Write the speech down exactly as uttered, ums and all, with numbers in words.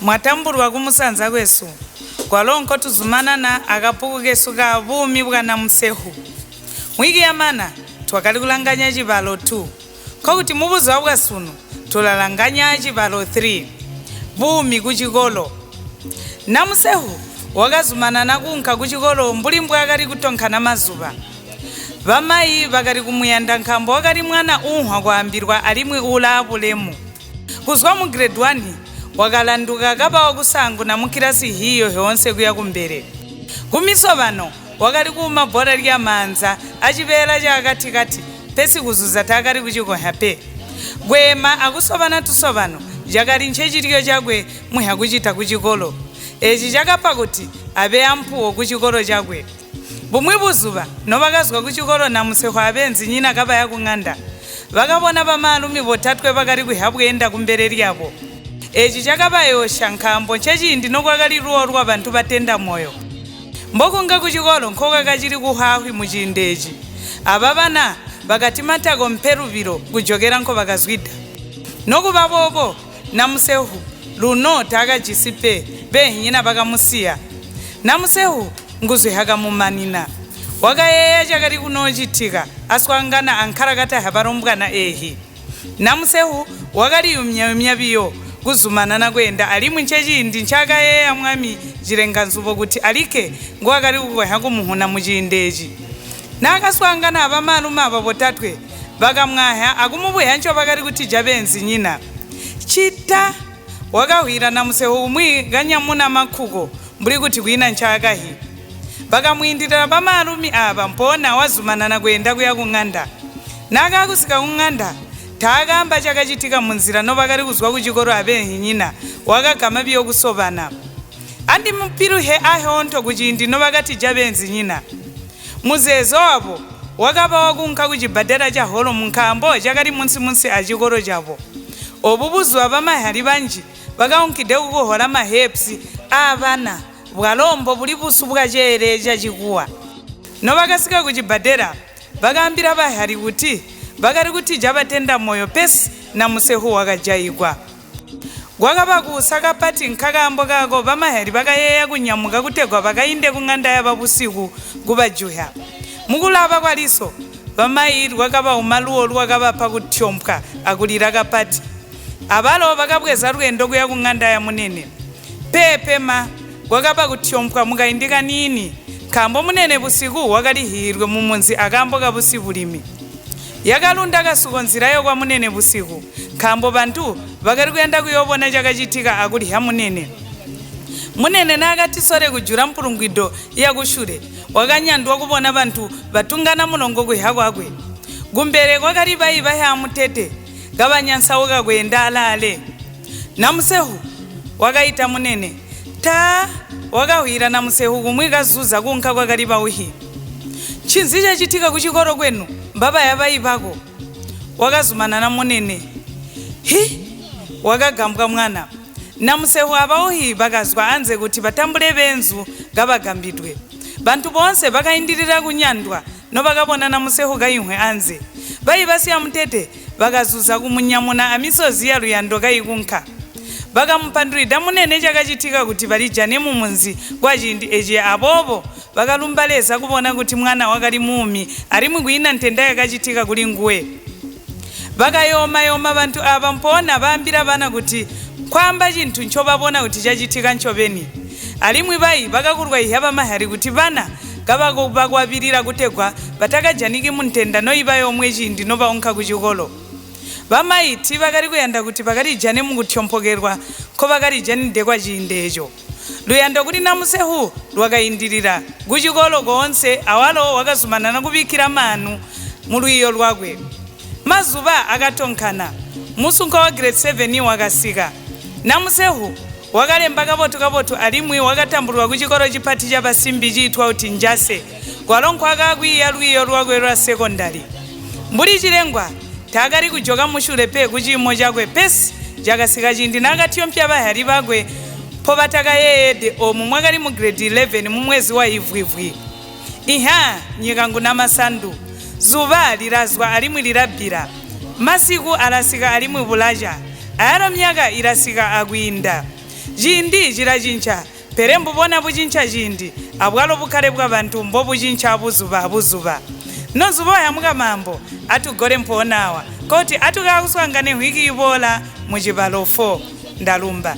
Mwatambulwa kumusanza kwesu, kwalonkho tuzumana na akapuku kesu ka Vumi bwa Namusehu. Mwiki yamana twakali kulanganya chibalo two, nkhakuti mu buzwa bwa sunu tulalanganya chibalo three, Vumi ku chikolo. Namusehu wakazumana na kunka ku chikolo mbuli mbwa ghakali kutonkha na mazuŵa. Ŵamayi ŵakali kumuyanda nkhambo wakali mwana unhwa kwambilwa alimwi ula bulemu. Kuzwa mu grade one, wakalanduka kaŵa wakusangu na mu kilasi hiyo yonse kuya kumbere. Ku misoŵano, wakali kuwuma bora lya manza, achiŵera cha kati-kati, pesi kuzuza takali kuchikonkha pe. Gwema akusoŵana tusoŵano, jakali nche chilyo chakwe mwihya kuchita ku chikolo. Ichi chakapa kuti aŵe ampuwo ku chikolo chakwe. Bumwi buzuŵa, no ŵakazga ku chikolo na msefwa aŵenzi nyina kaŵaya ku ng'anda, ŵakawona ŵamalumi ŵotatwe ŵakali kwihabwenda ku mbere lyawo. Ichi chakaŵayosha nkhambo nchechindi no kwakali luwo lwa ŵanthu ŵatenda moyo. Mbokunga ku chikolo nkhoko kachili kuhahwi mu chiyindechi. Aŵa ŵana ŵakati matako mperu ŵiro kujokera nkho ŵakazgwida. No kuŵa wowo, na msehu luno takajisi pe, ŵenyina ŵakamusiya. Na msehu nguzwi hakamumanina. Wakayeya chakali kunochitika, aswangana ankharakata ha ŵarombwana ehi. Na msehu wakaliyumyayumya viyo, kuzumana na kwenda alimwi nchechindi nchakayeya mwami chilenganzupo kuti alike ngwakali kukonya kumuhuna mu chiyindechi. Nakaswangana ŵamalume aŵa ŵotatwe ŵakamwahya akumubuhya ncho ŵakali kuti jaŵenzi nyina. Chita wakahwira na msehu umwi ghanyamuna makhuko mbuli kuti kwina nchakahi. Ŵakamwindilira ŵamalumi aŵa mpona wazumana na kuyenda kuya ku ng'anda. Nakakusika ku ng'anda, takamba chakachitika mu nzira no ŵakali kuzwa ku chikoro aŵenhi nyina wakagama vyo kusoŵana. Andi mupiruhe ahontho ku chindi no ŵakati jaŵenzi nyina. Muzezo wapo wakaŵa wakunka ku chibadera cha holo mu nkhambo chakali munsi-munsi a chikoro chapo. Obu buzuŵa ŵamahali ŵanji ŵakawunkide kukohora mahepusi a ŵana bwalombo buli busu bwa chele cha chikuwa. No ŵakasika ku chibadera, ŵakambira ŵahali kuti ŵakali kuti jaŵatenda moyo pesi na msehu wakajayikwa. Gwakaŵa kusa kapati nkhakambo kako ŵamahali ŵakayeya kunyamuka kutegwa ŵakayinde ku ng'anda ya ŵa usiku kuŵajuhya. Mukulaŵa kwaliso, ŵamayi lwakaŵa umaluwo lwakaŵa pakutyompwa akulira kapati. Aŵalo ŵakabweza lwendo kuya ku ng'anda ya munene. Pepe ma gwakaŵa kutyompwa mukayindika nini, nkhambo munene usiku wakalihiyirwe mu munzi akambo kapusi ulimi. Yakalunda kasuko nzirayo kwa munene usiku, nkhambo ŵanthu ŵakali kuyenda kuyowona chakachitika akulihya munene. Munene nakatisore kujula mpulungwido ya kushule, wakanyandwa kuwona ŵanthu ŵatungana mlongo kwihya kwakwe. Gumbere kwakali ŵayi ŵahya mutete, gaŵanyansawo kakwenda alale. Na msehu wakayita munene, ta wakahwira na msehu kumwe kazuza kunka kwakali pauhi. Chinzi chachitika ku chikoro kwenu, mbaba ya ŵayi ŵako? Wakazumana na munene. Hi, wakagambwa mwana. Na msehu aŵauhi ŵakazgwa anze kuti ŵatambule ŵenzu gaŵagambidwe. Ŵanthu bonse ŵakayindirira kunyandwa no ŵakawona na msehu gayinhwe anze. Ŵayi ŵasiya mutete ŵakazuza kumunyamuna amisozi ya luyando gayikunka. Ŵakamupandulira munene chakachitika kuti ŵalijane mu munzi kwa chindi echi apopo ŵakalumba Leza kuwona kuti mwana wakali mumi alimwi kwina nthenda yakachitika kuli nguwe. Ŵakayomayoma ŵanthu aŵa mpona ŵambira ŵana kuti nkhwamba chinthu ncho ŵawona kuti chachitika ncho ŵeni. Alimwi ŵayi ŵakakurwa ihya ŵamahali kuti ŵana gaŵakuŵakwapirira kutegwa ŵatakajaniki mu nthenda no iŵa yomwe chindi no ŵawunkha ku chikolo. Ŵamayi ti ŵakali kuyanda kuti ŵakalijane mu kuthyompokerwa nkho ŵakalijani ndekwa chiyindecho. Luyando kuli na msehu lwakayindirira ku chikolo konse awalo wakazumana na kuŵikira manu mu lwiyo lwakwe. Mazuŵa akatonkhana, musunkho wa grade seven wakasika. Na msehu wakalemba kabotu-kabotu alimwi wakatambulwa ku chikolo chipati cha pasimbi chitwa kuti njase kwalonkho akakwiya lwiyo lwakwe lwa sekondari. Mbuli chilengwa takali kujoka muchule pe ku chimo chakwe pesi jakasika chindi nakatyompya ŵahali ŵakwe pho ŵatakayeyede omu mwakali mu grade eleven mu mwezi wa ivwivwi. Iha, nyika ngu na masandu. Zuŵa lirazgwa alimwi lirabira. Masiku arasika alimwi ŵuracha. Ayaro myaka irasika akwinda. Jindi jira jincha, pere mbubona bujincha jindi, abwalo bukhare bwa ŵanthu mbo bujincha buzuŵa buzuŵa. Nozuŵoya muka mambo, atu gore mphonawa, koti atu ghakuswangane hwiki yibora mu chiŵaro fo. Ndarumba.